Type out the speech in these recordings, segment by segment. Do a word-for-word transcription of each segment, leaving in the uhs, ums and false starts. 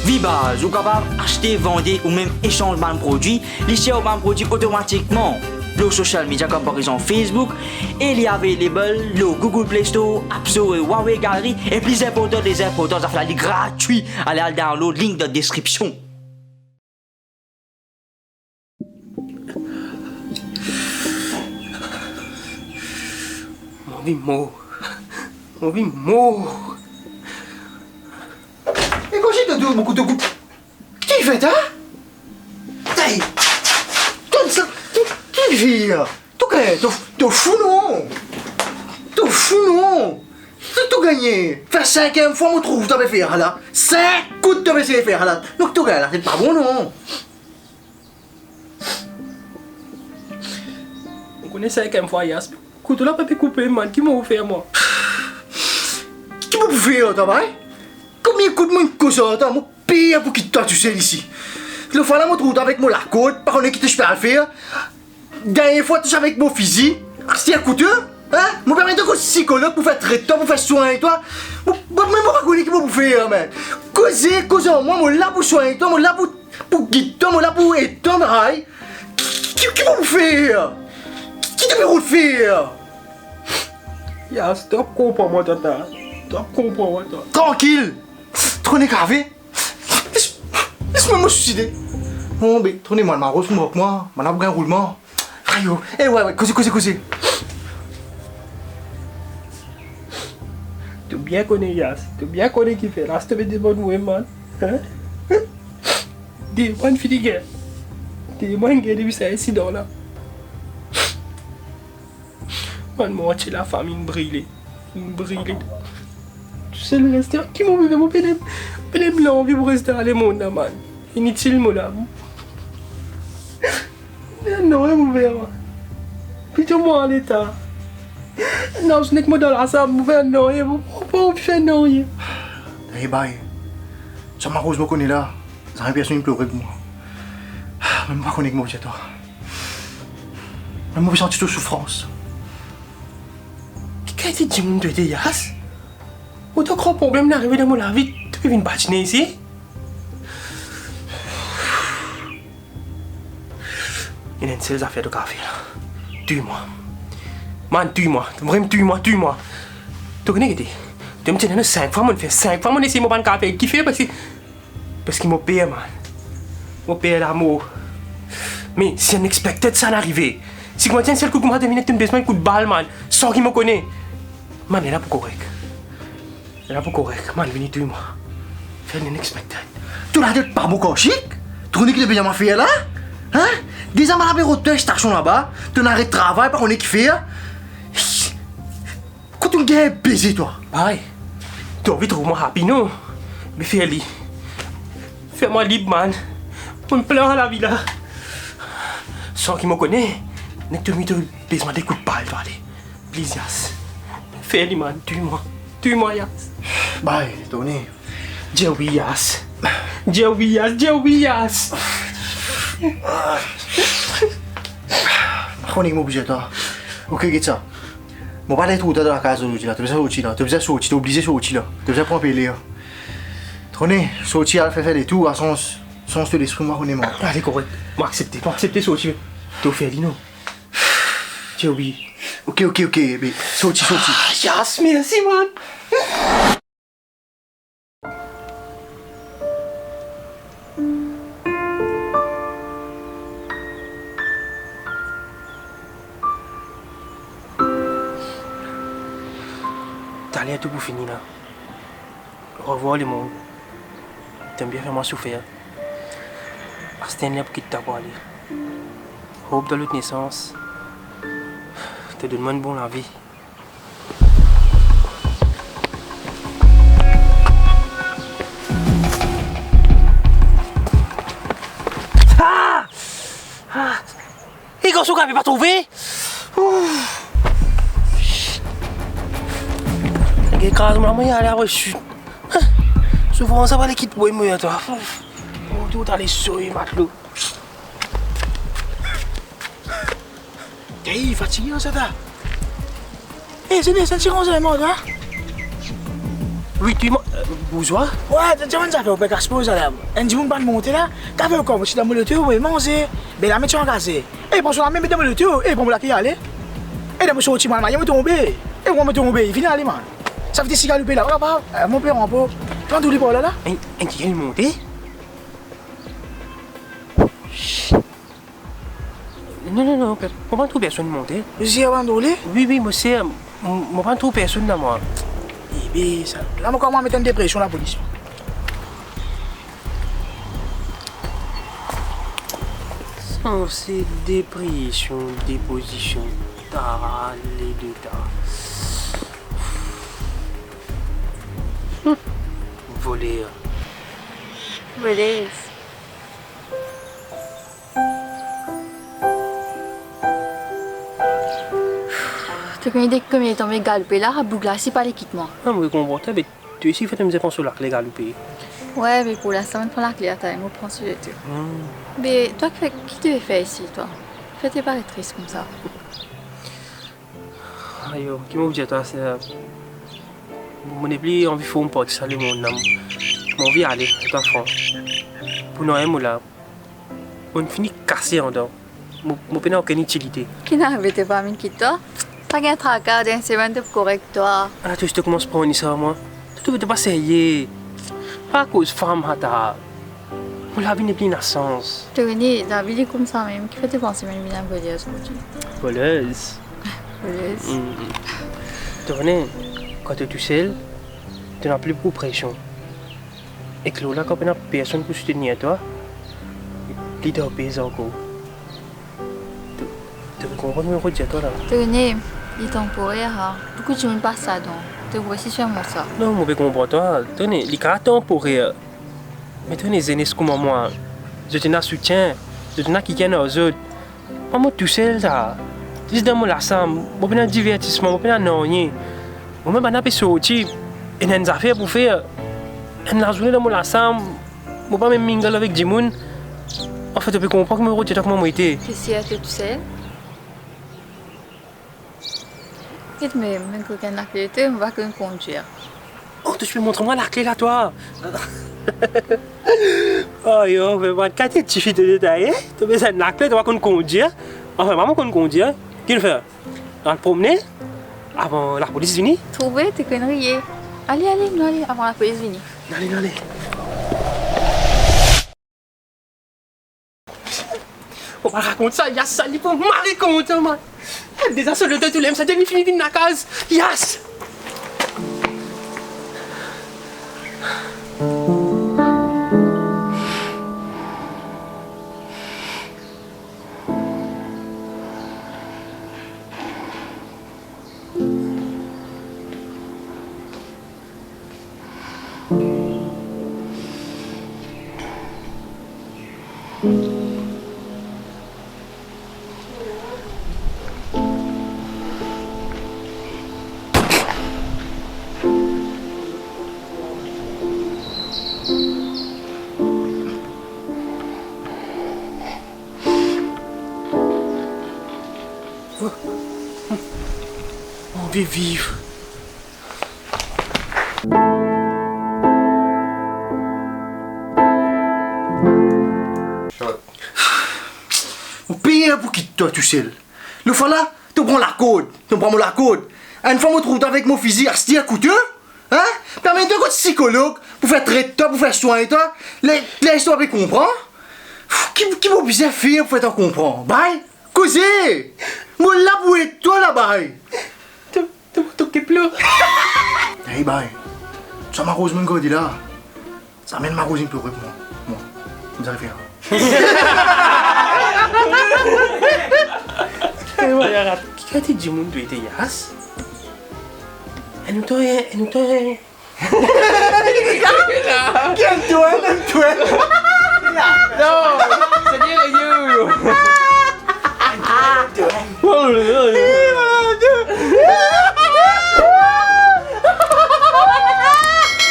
Vibaz, ou kapav aste, vande ou mem esanz bann prodwi. Li share bann prodwi otomatikman lor social media, kouma par exanp Facebook, e li available lor Google Play Store, App Store e Huawei Gallery. E pli inportan, pli inportan, zafer la li gratwi. Ale al download, link dan description. Mo anvi mor. Mo anvi mor. E kouma to, mo kouto, ki fer sa? Hey! Donn sa, ki, ki fer? To, to, to fou non? To fou non? Ki to gagne? Fer sinkiem fwa mo trouv to pe fer la. Sink kout to pe seye fer la. Donk to gagn latet pa bon non. Mo kone sinkiem fwa, Yas. Kouto la pa pe koupe, man. Ki mo pou fer, mwa? Ki mo pou fer, twa, bay? Konbien kout mo inn koz ar twa, mo per pou kit twa tousel isi. Lot fwa la, mo trouv twa avek mo lakord, pa kone ki to ti pe al fer. Dernie fwa, to ti avek mo fizi. Aster kouto, hein? Mo pa bizin koz sikolog pou fer tret twa, pou fer swagn twa. Mo, mo, mo pa kone ki mo pou fer, man. Koze, koz ar mwa, mo la pou swagn twa, mo la pou, pou gid twa, mo la pou ed twa, bay. Ki, ki, ki mo pou fer? Ki, ki to pe rod fer? Yas, to konpran mwa, tata. To konpran mwa, tata. Trankil! Tro nek ave. Les, les mwa mo souside. Bon, be, tourn mwa, ma ros mwa, mwa, mwa, la pou gagn roulman. Ayo, eh, wi, wi, koze, koze, koze. To bien kone, Yas, to bien kone ki fer la, si to pe demann mwa, man. Hein? De mwa inn fini gagn. De mwa inn gagn depi sa insidan la. Bann mwa ti lafami inn brile, inn brile. Tousel reste, ki mo pou fer? Mo pena, pena lanvi pou reste dan lemond la, man. Initil mo la. Non, mo fer, man. Pito mo ale ta. Non, se nek mo dan lasab, mo fer nanye, mo, mo, mo fer nanye. Hey, bay. Sa maroz mo kone la, zame personn inn plore pou mwa. Me mo pa kone ki mo pou dir twa. Me mo pe santi to soufrans. Ki kalite dimoun to ete, Yas? Otan gran problem inn arive dan mo lavi, to pe vinn badine isi? Ena enn sel zafer to kapav fer la. Touy mwa. Man, touy mwa. Vremem touy mwa, touy mwa. To kone ki ete? To mem ti ena sink fwa mo'nn fer, sink fwa mo'nn esey, mo pa'nn kapav fer. Ki fer? Parski Parski mo per, man. Mo per lamor. Me si unexpected sa inn arive, si kouma ti enn sel kout kouma to vinn ek to bes mwa enn kout bal, man, san ki mo kone, man, lerla pou korek. Lerla pou korek, man, vini touy mwa. Fer unexpected. To latet pa bon, Kouchik? To kone ki to bizin fer la? Hein? Deza mo la pe rod twa stasion laba, to'nn aret travay, pa kone ki fer. Kot to'nn gagn beze twa? Bay, to anvi trouv mwa happy, non? Me fer li. Fer mwa lib, man. Mo'nn plin ar lavi la. San ki mo kone, nek to mem to bes mwa de kout bal, twa, ale. Please, Yas. Fer li, man. Touy mwa. Touy mwa, Yas. Bay, Tony. Dir wi, Yas. Dir wi, Yas. Dir wi, Yas. Mo kone ki mo pou dir twa. Oke, get sa. Mo pa le trouv twa dan lakaz ozordi la. To bizin sorti la. To bizin sorti, to oblize sorti la. To bizin pran pe ler. Tony, sorti al fer, fer detour, al sanz, sanz to lespri, mo kone mwa. Ale, korek. Mo aksepte. Mo aksepte sorti. To fer li, non? Dir wi. Oke, oke, oke, be, sorti, sorti. Ah, Yas, mersi, man. Taler tou pou fini la. Orevwar, lemond. To'nn bien fer mwa soufer. Aster ler pou kit twa pou ale. Hope dan lot nesans to donn mwa enn bon lavi. Ah! Ah! E garson kapav pa trouve? Ouf! Gagn kraz mwa, mo ale apre swit. Soufrans sa pa le kit mwa, mo, twa. Ouf! Mo tou ale soy matlo. Ey, fatige sa, ta. Ey, se de sa ti ranzman, ta. Wi, wi, mo, eh, bourzwa? Wi, to dir bann zafer, ou pe kas poz la. Enn dimoun pa'nn monte la, kaver kor, mo ti dan mo loto, wi, manze. Be la, met ti angaze. E, pran so lame, met dan mo loto, e, pran mo lake ale. E, dan mo sorti, man, mo tonbe. E, mwa, mo tonbe, fini ale, man. Sa vite si galoupe la, ou kapav, eh, mo pe ranpo. Pran doule par la, la. Enn, enn kikenn monte? Non, non, non, pe-, mo pa'nn trouv personn monte. Ou sir, bann drole? Wi, wi, mo sir, mo, mo pa'nn trouv personn la, mwa. Ebe, sa, la, mo kouma met enn depresion, lapolis. Sa, se depresion, depozision, ta, le de ta. Hmm. Voler. Voleuse. To kone depi komie to pe galoupe la, boug la si pa li kit mwa. Ah, mo konpran twa, be to isi fer to mizin pran so lakle galoupe. Wi, me pou linstan, mo pran lakle atann, mo pran so leto. Hmm. Me twa, ki, ki to pe fer isi, twa? Kifer to paret tris koumsa? Ayo, ki mo pou dir twa, se, mo nepli anvi form parti sa lemonn la. Mo anvi ale, pou twa fran. Pou nanye mo la. Mo fini kase andan. Mo, mo pena okenn itilite. Ki'nn arive to pa vinn kit twa? Sa gagn traka, dan enn semenn to pou korek twa. Ala, to, to koumans pran sa, mwa. To, to, to pa serye. Pa koz fam, ata. Mo lavi nepli ena sans. To kone, lavi li koumsa mem, kifer to panse mo vinn voler zordi? Voleuse. Voleuse. Mm. To kone, kan to tousel, to napa boukou presion. Ek lor la, kan pena personn pou soutenir twa, li dan pez ankor. To, to pe konpran ki mo pe dir twa la? To kone, li tanporer, ha. Boukou dimoun pas ladan. To pou resi sirman sa. Non, mo pe konpran twa. To kone, li kapav tanporer. Me to kone zenes kouma mwa, zot ena soutien, zot ena kikenn ar zot. Mwa, mo tousel sa. Zis dan mo lasam, mo pena divertisman, mo pena nanye. Mo mem bann la pe sorti, ena enn zafer pou fer. Enn lazourne dan mo lasam, mo pa mem mingle avek dimoun. Anfin, to pe konpran ki mo rod, kouma mo ete. Ki si ete tousel? Get mem, mo kokenn lakle to, mo pa konn kondwir. Oh, to ti pe montre mwa lakle la, twa? Ayo, me bann kate tifi to, to, eh? To bizin lakle, to pa konn kondwir? Anfin, mwa mo konn kondwir. Ki nou fer? Al promne avan lapolis vini? Trouve, to konn riye. Ale, ale, nou ale avan lapolis vini. Ale, nou ale. Mo pa rakont sa, Yas, sa li pou mari kontan, man. Deza so loto tou lem sa, depi fini vinn lakaz, Yas. Anvi viv. Mo per pou kit twa tousel. Lot fwa la, to pran lakord, to pran mo lakord. Enn fwa mo trouv twa avek mo fizi, aster kouto, hein? Pe amenn twa kot sikolog pou fer tret twa, pou fer swagn twa. Le, le, to pe konpran? Ki, ki mo bizin fer pou fer twa konpran? Bay. Koze! Mo la pou ed twa la, bay! To, to, to ke plor. Ey, bay! Sa maroz mo'nn gard la, sa amenn maroz inn plore pou mwa. Mwa, koumsa li fer. Ey, mwa, arat. Ki kalite dimoun to ete, Yas? Enn otan, enn otan, Ki enn twel, enn twel. Non, se li, yo, yo.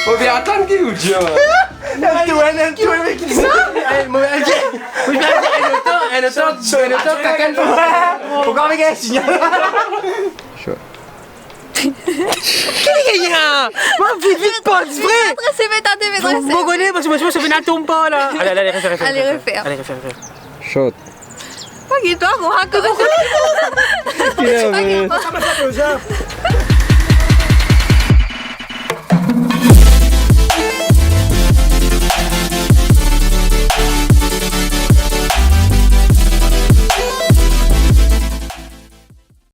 Mo pe atann ki ou dir. Enn twel, enn twel, me kisa? Ey, mo, ey, mo, ey, enn otan, enn otan, enn otan, kakann. Pou kan avek enn signal. Ki li gagn la? Mo vit, vit, pa dipre. Mo kone, parski mo, mo, mo, mo tonm pa la. Ale, ale, ale, refer, refer, refer. Ale, refer. Ale, refer, refer. Shot. Pa gagn twa, mo rakont. Ki la, me? Sa, sa, sa, sa.